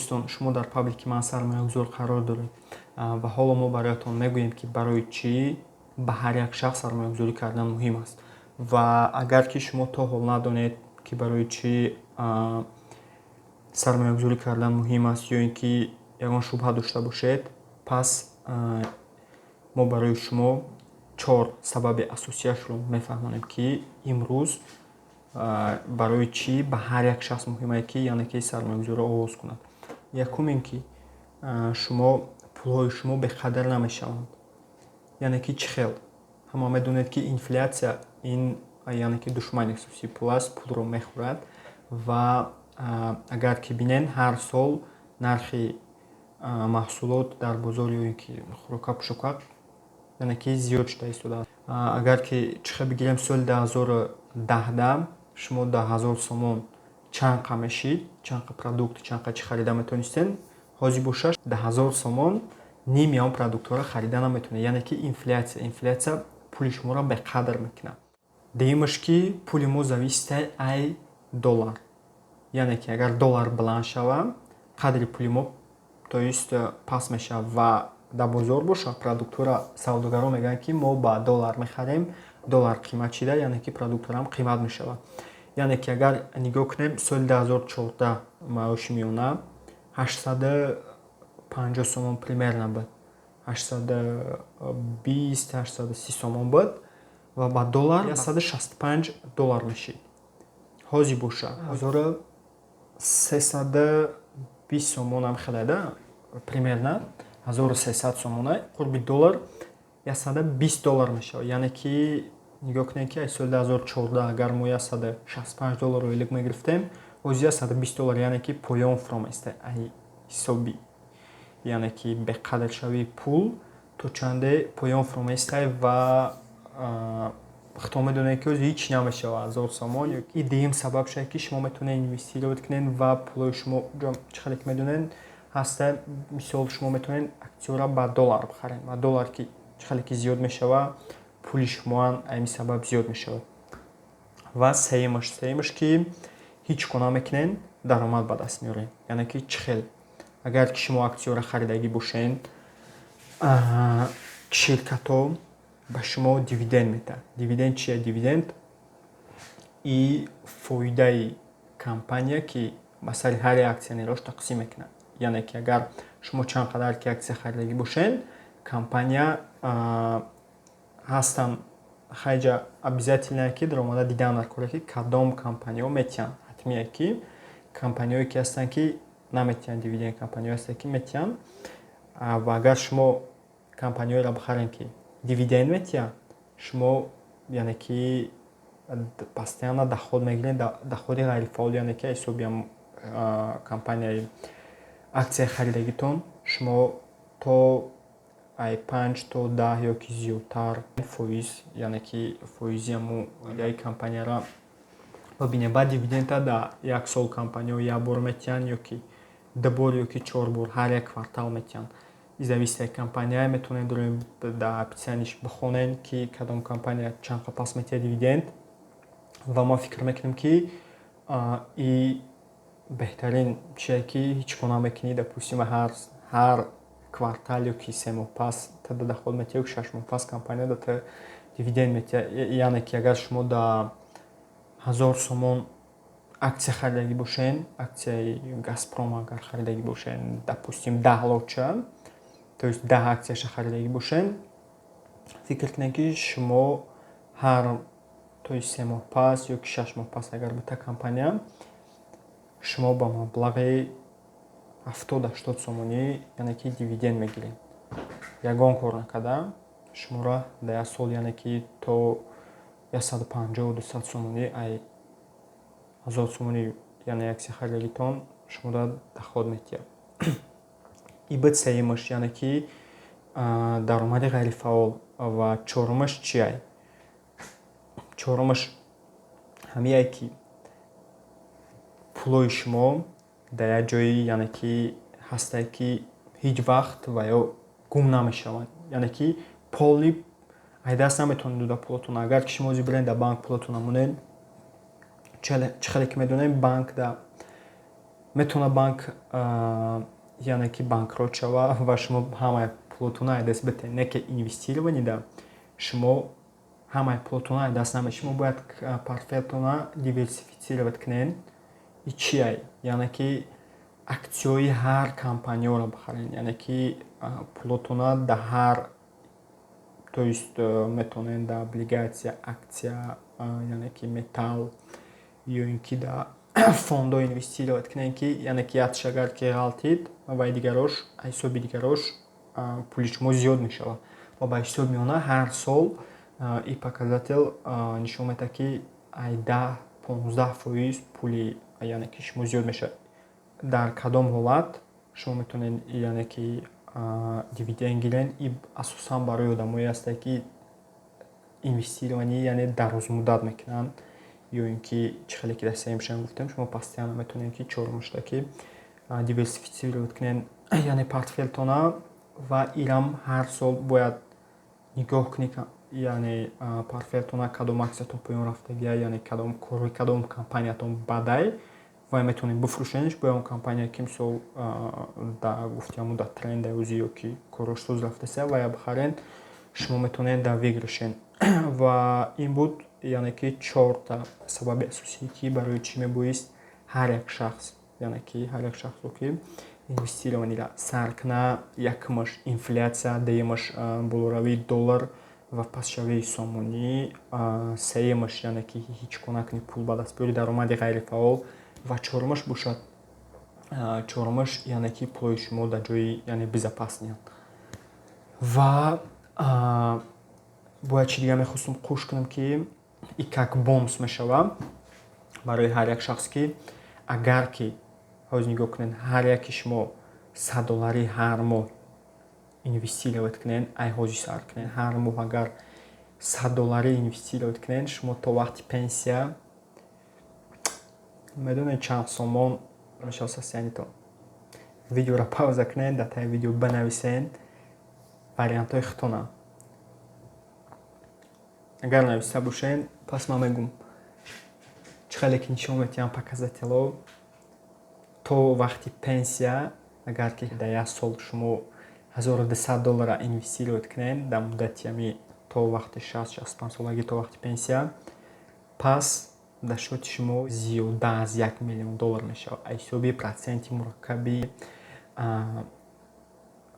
Дӯстон, шумо дар паблики ман «Сармоягузор» қарор доред ва ҳоло мо бароятон мегӯем, ки барои чӣ ба ҳар як шахс сармоягузорӣ кардан муҳим аст. Ва агар ки шумо то ҳол надонед, ки барои чӣ сармоягузорӣ кардан муҳим аст ё ин ки ягон шубҳа дошта бошед, пас мо барои шумо чор сабаби асосияшро мефаҳмонем, ки имрӯз барои чӣ ба ҳар як шахс муҳим аст, ки яъне ки сармоягузориро оғоз кунад. Якум ин ки шумо пулҳои шумо беқадр намешаванд. Яъне ки чӣ хел? Ҳама медонед, ки инфляция ин яъне ки душмани асосии пул аст, пулро мехӯрад. Ва агар ки бинед, ҳар сол нархи маҳсулот дар бозор ё ин ки хӯрока, пӯшока, яъне ки зиёд шуда истодааст. Агар ки чӣ хел бигирем, соли 2010 шумо 10 000 сомон чанд қа мешид, чанд қа продукт, чанд қа чӣ харида метавонистед, ҳозир бошад, 10 000 сомон ними он продуктҳоро харида наметавонед. Яъне ки инфляция пули шуморо беқадр мекунад. Дуюмаш, ки пули мо зависит ай доллар, яъне ки агар доллар баланд шавад, қадри пули мо, то есть, паст мешавад. Ва дар бозор бошад, продуктҳоро савдогарон мегӯянд, ки мо ба доллар мехарем, доллар қимат шида, яъне ки продуктҳоам қимат мешавад. Яъне ки агар нигоҳ кунем, соли 2014 маоши миёна 850 сомон примерно буд, 820, 830 сомон буд ва ба доллар 165 доллар мешид. Ҳозир бошад, 1320 сомон ҳам хеледа, примерно 1300 сомона, қурби доллар 120 доллар мешавад. Яъне ки нигоҳ кунед, ки аз соли 2014 агар мо 165 доллар ойлик мегирифтем, ҳозир 120 доллар, яъне ки поён фуроместа. Ай ҳисоби, яъне ки беқадршавии пул то чанде поён фуроместа. Ва худтон медонед, ки ҳозир ҳеҷ намешавад 1000 сомон. И дуюм сабаб шуд, ки шумо метавонед инвестировать кунед ва пулҳои шумо, чӣ хеле ки медонед, ҳаста. Мисол, шумо метавонед аксияро ба доллар бихаред ва доллар ки чӣ хеле ки зиёд мешавад, пули шумоам ами сабаб зиёд мешавад. Ва сеюмаш, ки ҳеҷ кор намекунед, даромад ба даст меоред. Яъне ки чӣ хел? Агар ки шумо аксияро харидагӣ бошед, ширкатҳо ба шумо дивиденд медиҳад. Дивиденд чия? Дивиденд и фоидаи компания, ки ба сари ҳар як акционерош тақсим мекунад. Яъне ки агар шумо чанд қадар ки аксия харидагӣ бошед, компания ҳастанд хайҷа, обязательно ки даромада дидан дар коре, ки кадом компаниҳо метиҳанд. Ҳатмие, ки компаниҳое ки ҳастанд, ки наметиҳанд дивиденд, компаниҳое ҳастанд, ки метиҳанд. Ва агар шумо компаниҳоеро бихаред, ки дивиденд метиҳанд, шумо яъне ки постоянно доход мегиред, доходи ғайрифаъол, яъне ки ҳисоби компанияи аксияи харидагитон шумо то ай 5 то 10 ё ки зиёдтар фоиз, яъне ки фоизи ҳамун фоидаи компанияро бибинед. Баъд дивидендта дар як сол компаниҳо як бор метиҳанд ё ки ду бор ё ки чор бор, ҳар як квартал метиҳанд. И зависит аз компания. Метавонед дар описанияш бихонед, ки кадом компания чанд қа пас метиҳад дивиденд. Ва ман фикр мекунам, ки и беҳтарин чие, ки ҳеҷ кор намекунӣ, допустим, ҳар квартал ё ки 3 моҳ пас тада доход метиҳад, ё 6 моҳ пас компания дата дивиденд метиҳад. Яъне ки агар шумо дар 1000 сомон аксия харидагӣ бошед, аксияи «Газпром» агар харидагӣ бошед, допустим, 10 лотча, то есть 10 аксияша харидагӣ бошед, фикр кунед, ки шумо ҳар, то есть, 3 моҳ пас ё ки 6 моҳ пас агар бита компания, шумо ба маблағи 70-80 сомонӣ, яъне ки дивиденд мегиред. Ягон кор накарда, шуморо дар як сол, яъне ки то 150, 200 сомонӣ ай 1000 сомонӣ, яъне аксия харидагитон, шуморо доход метиҳад. И буд сеюмаш, яъне ки даромади ғайрифаъол. Ва чорумаш чия? Чорумаш ҳамие, ки пулҳои шумо дар як ҷое, яъне ки ҳастае, ки ҳеҷ вақт ва ё гум намешаванд, яъне ки полный ай даст наметавонед дода пулотон. Агар ки шумо ҳозир биред, дар банк пулотонро монед, чӣ хеле ки медонем, банк да Метавонад банк, яъне ки банкрот шава ва шумо ҳамаи пулотонро аз даст битед. Не ки инвестирование да шумо ҳамаи пулотонро аз даст намедиҳед. Шумо бояд портфелтонро диверсифицировать кунед. И чия? Яъне ки аксияҳои ҳар компанияро бихаред, яъне ки пулотонро дар ҳар, то есть метавонед дар облигация, аксия, яъне ки металл ё ин ки дар фондҳо инвестировать кунед, ки яъне ки якш агар ки ғалтид, вай дигарош, ҳисоби дигарош пули шумо зиёд мешавад. Ва ба ҳисоби миёна ҳар сол ин показатель нишон медиҳад, ки ай 10-15% пули, яъне ки шумо зиёд мешавад. Дар кадом ҳолат шумо метавонед, яъне ки дивиденд гиред? И асосан барои одамое ҳастанд, ки инвестирование, яъне дарозмуддат мекунанд, ё ин ки чӣ хеле ки дар сеюмшам гуфтем, шумо постоянно метавонед, ки чорумашда ки диверсифицировать кунед, яъне портфелтона. Ва ирам ҳар сол бояд нигоҳ кунед, яъне портфелтона, кадом аксиятон поён рафтагия, яъне кадом кори кадом компаниятон бадай ва метавонед бифурӯшедш бо он компания, ки мисол дар гуфтиаму дар тренда ӯзи ё ки корош соз рафтаста, ва я бихаред, шумо метавонед дар выигрыш ен. Ва ин буд, яъне ки чорта сабаби асосие, ки барои чӣ мебоист ҳар як шахс, яъне ки ҳар як шахсро ки инвестирование ро сар кунад. Якумаш инфляция, дуюмаш болоравии доллар ва пастшавии сомонӣ, сеюмаш, яъне ки ҳеҷ кор накунӣ, пул ба даст биёрӣ, даромади ғайрифаъол, ва чорумаш бошад, чорумаш, яъне ки пулои шумо дар ҷои, яъне безопасный анд. Ва бояд чӣ дига мехостум қӯш кунам, ки и как бонус мешавад барои ҳар як шахс, ки агар ки ҳозир нигоҳ кунед, ҳар яке шумо 100 долларӣ ҳар моҳ инвестировать кунед, ай ҳозир сар кунед, ҳар моҳ агар 100 долларӣ инвестировать кунед, шумо то вақти пенсия медонед чанд сомон мешавад состояние тон. Видеоро пауза кунед, дар таи видео бинависед вариантҳои худтона. Агар нависта бошед, пас ман мегӯм, чӣ хеле ки нишон медиҳам показатель ҳо, то вақти пенсия, агар ки дар як сол шумо 1200 доллара инвестировать кунед дар муддати ҳами то вақти 60-65 солагӣ, то вақти пенсия, пас дар счёт и шумо зиёда аз 1 миллион доллар мешавад аз ҳисоби проценти мураккаби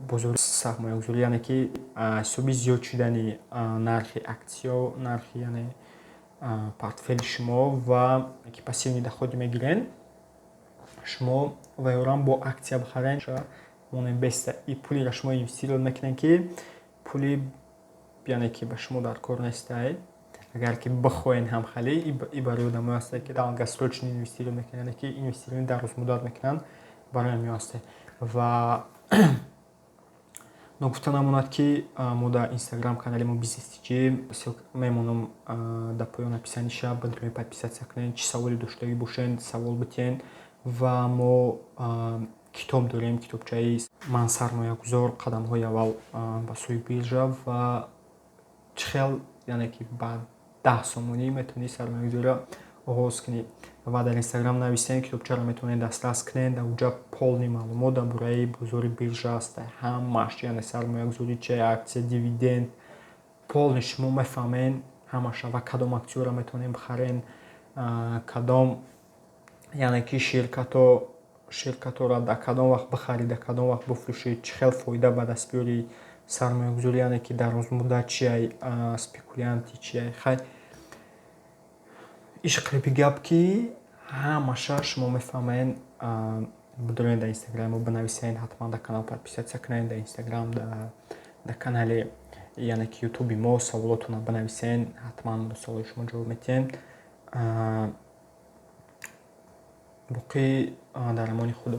бозори сармоягузорӣ, яъне ки ҳисоби зиёд шудани нархи аксиё, нархи, яъне портфели шумо ва ки пассивный доход е мегиред шумо. Ва ёрам бо аксия бихаред, монем беста и пулеро шумо инвестировать мекунед, ки пули, яъне ки ба шумо дар кор нестай. Агар ки бихоҳед ҳамхалӣ, и барои одамое ҳастанд, ки долгосрочно инвестировать мекунанд, яъне ки инвестирование дарозмуддат мекунанд, барои ҳамин ҳастанд. Ва ногуфта намонад, ки мо дар инстаграм канали мо Бизнес Тиҷи, мемонам дар поён описание ша, бидрои подписаться кунед. Чӣ саволе доштагӣ бошед, савол битиҳед. Ва мо китоб дорем, китобчаи «Ман сармоягузор: қадамҳои аввал ба сӯи биржа» ва чӣ хел, яъне ки ба 10 сомонӣ метавонӣ сармоягузориро оғоз кунӣ. Ва дар инстаграм нависем, китобчаро метавонед дастрас кунед. Дар уҷа полный маълумот дар бораи бозори биржа аст, ҳамааш, яъне сармоягузорӣ чи, аксия, дивиденд, полный шумо мефаҳмед ҳамаша ва кадом аксияро метавонем бихарем, кадом, яъне ки ширкатҳоро дар кадом вақт бихарӣ, дар кадом вақт бифурӯшӣ, чӣ хел фоида ба даст биёрӣ, сармоягузорӣ, яъне ки дарозмуддат чия, спекулянт и чия. Хай, ишқлиби гап, ки ҳамаша шумо мефаҳмед. Бидоред дар инстаграми мо бинависед, ҳатман дар канал подписаться кунед, дар инстаграм, дар канали, яъне ки ютуби мо саволотонро бинависед, ҳатман ба саволои шумо ҷавоб медиҳем. Боқӣ дар амони Худо.